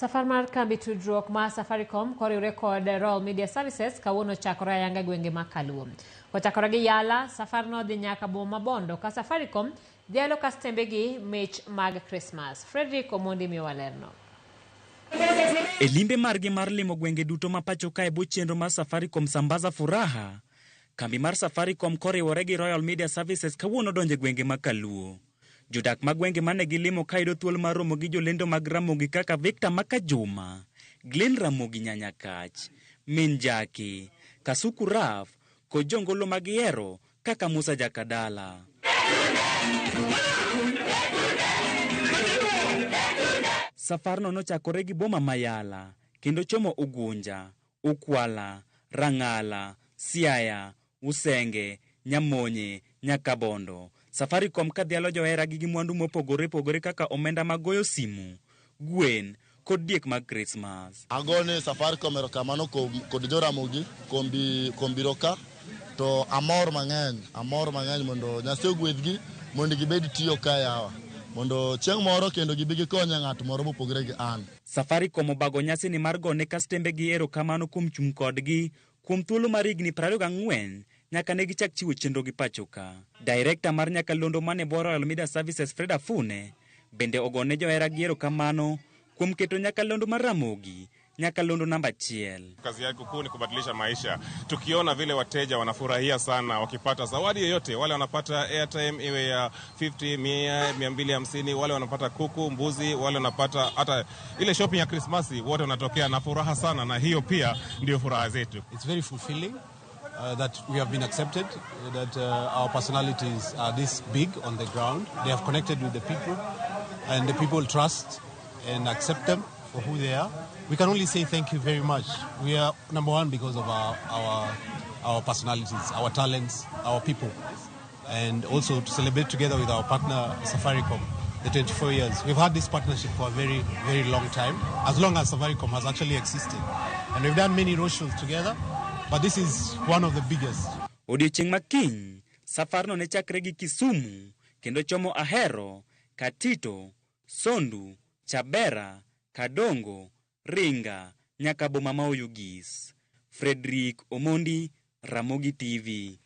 Safar mar kambi tudruok ma Safaricom koriwre kod Royal Media Services kawuono ochakore ayanga e gwenge ma Kaluo. Kochakore gi Yala, safarno dhi nyaka boma ma Bondo ka Safaricom dhialo kastembegi mich mag Krismas. Frederick Omondi miyowa lerno. E limbe margi mar limo gwenge duto ma pacho kae bwo chenro mar Safaricom Sambaza Furaha, kambi mar Safaricom koriwore gi Royal Media Services kawuono donjo e gwenge ma Kaluo. Jodak mag gwenge mane gilimo ka yudo thuolo mar romo gi jolendo mag Ramogi kaka Victor Makajuma, Glenn Ramogi Nyanyakach, Min Jaki, Kasuku Raf kod jongolo ma gihero kaka Musa Jakadala. Safarno nochakore gi boma ma Yala kendo chomo Ugunja, Ukwala, Rang'ala, Siaya, Usenge, Nyamonye, nyaka Bondo. Safaricom ka dhialo joheragi gi mwandu mopogore opogore kaka omenda mag goyo simu, gwen, kod diek mag Krismas. Agone Safaricom erokamano kod Joramogi kuom biro ka to amor mang'eny, amor mang'eny mondo Nyasaye ogwedhgi mondo gibed tiyo ka yawa mondo chieng' moro kendo gibi gikonye ng'at moro mopogre gi an. Safaricom obago nyasini mar gone kastembegi erokamano kuom chung' kodgi kuom thuolo mar higni 24 nyaka ne gichak chiwo chenro gi pacho ka. Director mar nyakalondo mane bwo Royal Media Services Fred Afune bende ogone joheragi erokamano kuom keto nyakalondo mar Ramogi nyakalondo namba achiel. Kazi yako kuu ni kubadilisha maisha. Tukiona vile wateja wanafurahia sana wakipata zawadi yoyote, wale wanapata airtime iwe ya 50, 100, 250, wale wanapata kuku, mbuzi, wale wanapata hata ile shopping ya Krismasi, wote wanatokea na furaha sana, na hiyo pia ndio furaha zetu. It's very fulfilling that we have been accepted, that our personalities are this big on the ground. They have connected with the people, and the people trust and accept them for who they are. We can only say thank you very much. We are number one because of our personalities, our talents, our people, and also to celebrate together with our partner Safaricom, the 24 years. We've had this partnership for a very, very long time, as long as Safaricom has actually existed. And we've done many roadshows together, but this is one of the biggest. Odiochieng' ma kiny, safarno ne chakre gi Kisumu kendo chomo Ahero, Katito, Sondu, Chabera, Kadongo, Ringa nyaka boma ma Oyugis. Frederick Omondi, Ramogi TV.